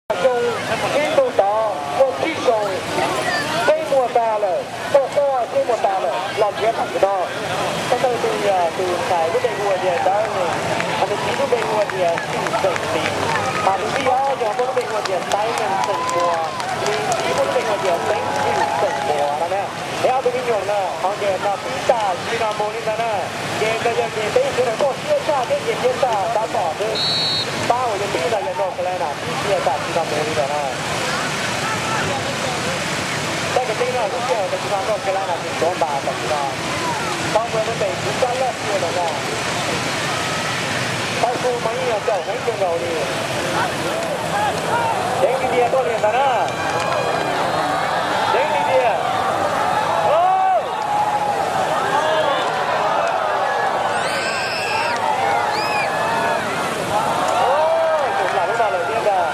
Xyoo tsib tug tod muaj tsib xyoo, peb muaj tas lawm, muaj ob peb muaj tas lawm los nrhiav tam sim no. Thawj thawj tus yog tus ntxhais lub npe hu ua tias Dawb Nees, ho tus txiv lub npe hu ua tias Xwm Xeem Lis, ho tus thib ob yog muaj lub npe hu ua tias Taiv Nees Xeem Muas, tus txiv muaj lub npe hu ua tias Teeb Xwm Xeem Muas no na. Es ob tug me nyuam no qhov nqes no pib tam sim no mus li ntawd na. Ces nkawd yog ces peb sawv daws muaj siab tshaj thiab ces thiab txaj tab tom xwb. Pab uas yog pib no yog North Carolina, pib tiag tam sim no mus li ntawd na. Tab kwv tij no kuv tiag tam sim no North Carolina tsis tuav npas tam sim no. Tau mus rau pem kuv kab laj tiag lawm na. Thaij kuj mas yeej yog caum heev kawg nkaus li. Ceev tiag tiag tuaj li ntawd na. Ceev tiag tiag. Tus lam lub no lawm thiab ntag.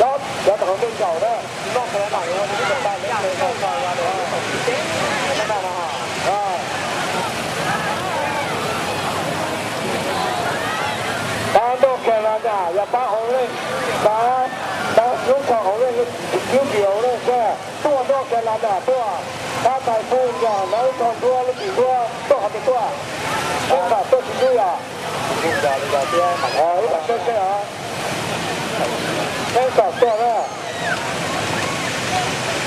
Cov tom hauv ntej caum na. Noj kawg na, yuav ua tus tib tawm tag leb ntawd tau txog ua tus tib teb na no. Pab North Carolina yog pab hauv leej, pab, pab lub tsho hauv leej, lub kiv hauv leej sab, tuaj North Carolina tuaj, pab Tais Fwj nrog lawv tsho nruab lub txim nruab tuaj qhov twg tuaj, Xeeb Xam tuaj tsis ntub yog. Ib tam saib seb os, Xeeb Xam tuaj na.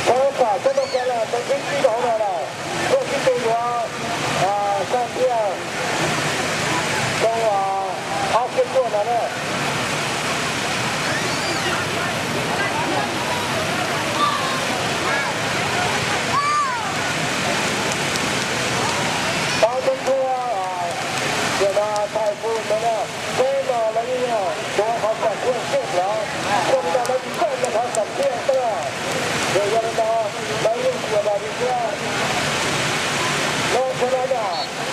Xeeb Xam sab North Carolina tau ntsib tib rau hauv no lawm, tuaj sib tw yuav Xab Thiaj xyoo ob txhiab cuaj no na. Pab Xeeb Thuab, ces no Thaij Fwj no na, teb no lawv yeej yog tuav qhov championship lawm, xyoo no lawv tsis txawj mus qhov championship xwb, ces yog li no lawv yeej tsis yog los li thiab. North Carolina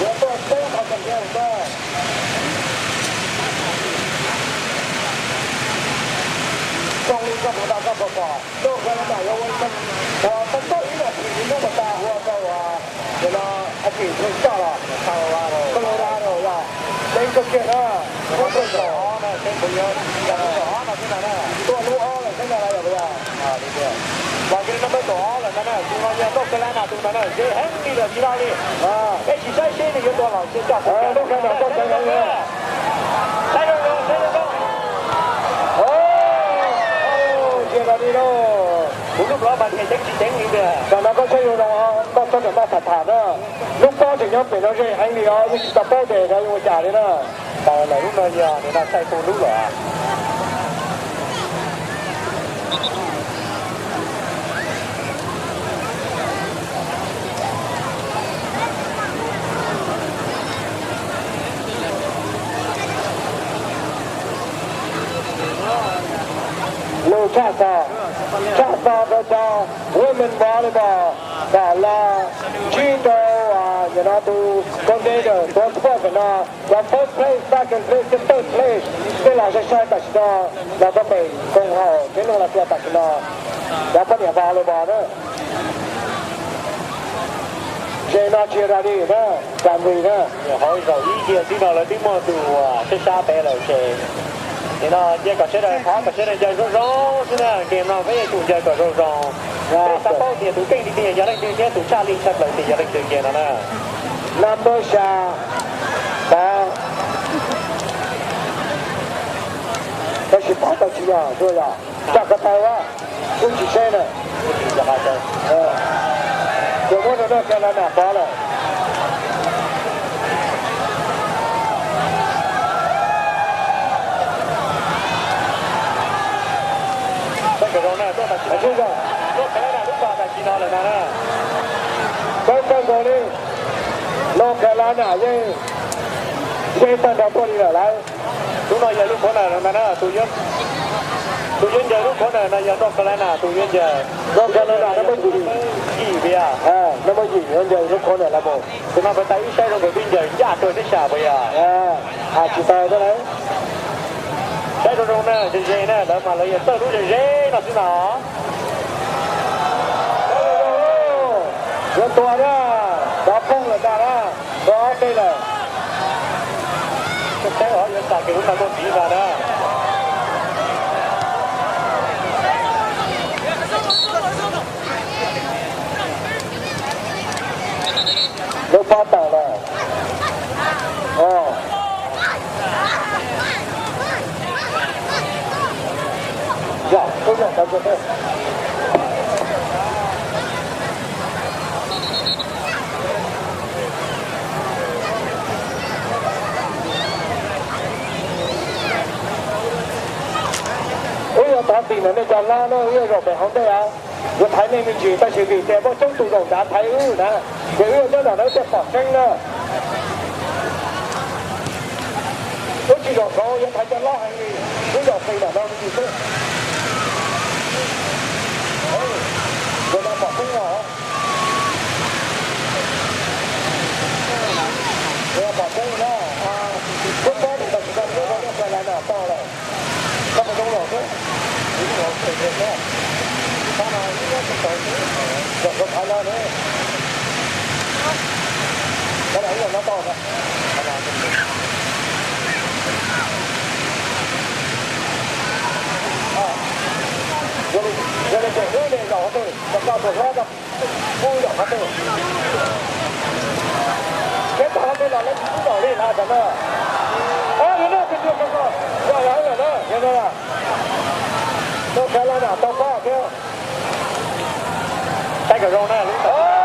yuav tuaj teb qhov championship xwb. Zoo li koj tus no koj puas pom North Carolina yuav ua ib, ua tau ib los tsis ib lub pas tas ua rau, ces no, tsis tshee toj los, Colorado yog, teb kawg kiag na, lub kaum ob na, tuaj lub ob lawm thiab ntag los yog puas yog? Los kiag li no peb kaum ob lawm ntag na, tus no yog North Carolina tus ntawd na, ze heev li lawm tsis lau li. Peb sim saib seb nws yuav tua los sia coj puas yog. North Carolina tuaj tseev heev li. Saib zoo zoo, saib zoo zoo. Ntsia no li lauj. Kuv lub plov mas nrhiav ceev tsis ceev li tiag. Tam no koj saib zoo zoo, koj txhob rawm maj tham tham na. Lub pob tseem nyob pem no ze heev li os, yeej tsis tau paub tias yuav ua cas li na. Lawv lub no yog nim no Thaij Fwj lub lawm. Lug tshaj xov, tshaj xov rau cov women volleyball kom los ntsib rau nim no tus coordinator tuav sport no, cov first place, second place thiab third place, tej los sai sai tam sim no los rau pem koom haum tsev neeg Lav Xias tam sim no, cov poj niam volleyball na. Ze no tsis yog ready na, Sam Ris na. Hauv zaum ib diav tib no lawv twb muaj tus sab sab pem lawm ces nim no cia kom sawv daws thov kom sawv daws ncaws zoo zoo xwb na, game no peb yuav tsum ncaws kom zoo zoo. Peb xav paub tias tus keej tiag tiag yog leej twg thiab tus tshaj li tshaj plaws tiag yog leej twg game no na. Number xya, pov, tab sis pov tau tsis yog, yog coj ko taw a, kuj tsis seb na. Ces muab rau North Carolina pov lawm. Saib kom zoo na, North Carolina lub pas tam sim no lawm na. Kawg kawg nkaus li, North Carolina yeej ze tag nrho tuaj li lawm lauj. Tus no yog lub khov nas ntag na, tus yuav ncaws lub khov nas no yog North Carolina tus yuav ncaws. North Carolina number yim, yim puas yog? Number yim yuav ncaws lub khov nas los mus. Tus no puas tas ib saib zoo nkaus twb ncaws ncaj kawg thiab sas puas yog? Tsis tau thiab lauj. Saib zoo zoo na, ze ze na, lawv mas lawv yog txawj lub ze ze no xwb no. Yuav tuag na, cov phooj lawm ntag na, tuag ob teg lawm. Saib os, yuav xam kiag lub no tuaj tiv ntag na. Wb yuav thaiv tim ntawm nej cov lab na, wb yuav zaum pem hauv ntej. Yuav thaiv nej me ntsis tab sis vim tias muaj coob tus zaum nrad thaiv wb na, ces wb yuav nyob nram no thiaj pom tseeb na. Wb tsis zaum saud yuav thaiv cov lab heev li, wb zaum qis nram no me ntsis xwb. Zaum no pom tseeb os. Zaum no pom tseeb na. Koj pob tus ntawd tsis tau ntawd no, koj xav lawv nram toj lawm. Koj mus zoo zaum xwb. Zaum saud thaiv no ne. Koj lam ib zaug no tau. Yog li ces wb zaum qhov twg, koj tuaj hlob koj pub zaum qhov twg. Peb tau qhov twg los lawv tsis pub zaum li no tam no. Yog no tus twg tau koj, yog yog yog na, yog no. Tau sawv los nram tau pob thiab. Saib kom zoo na.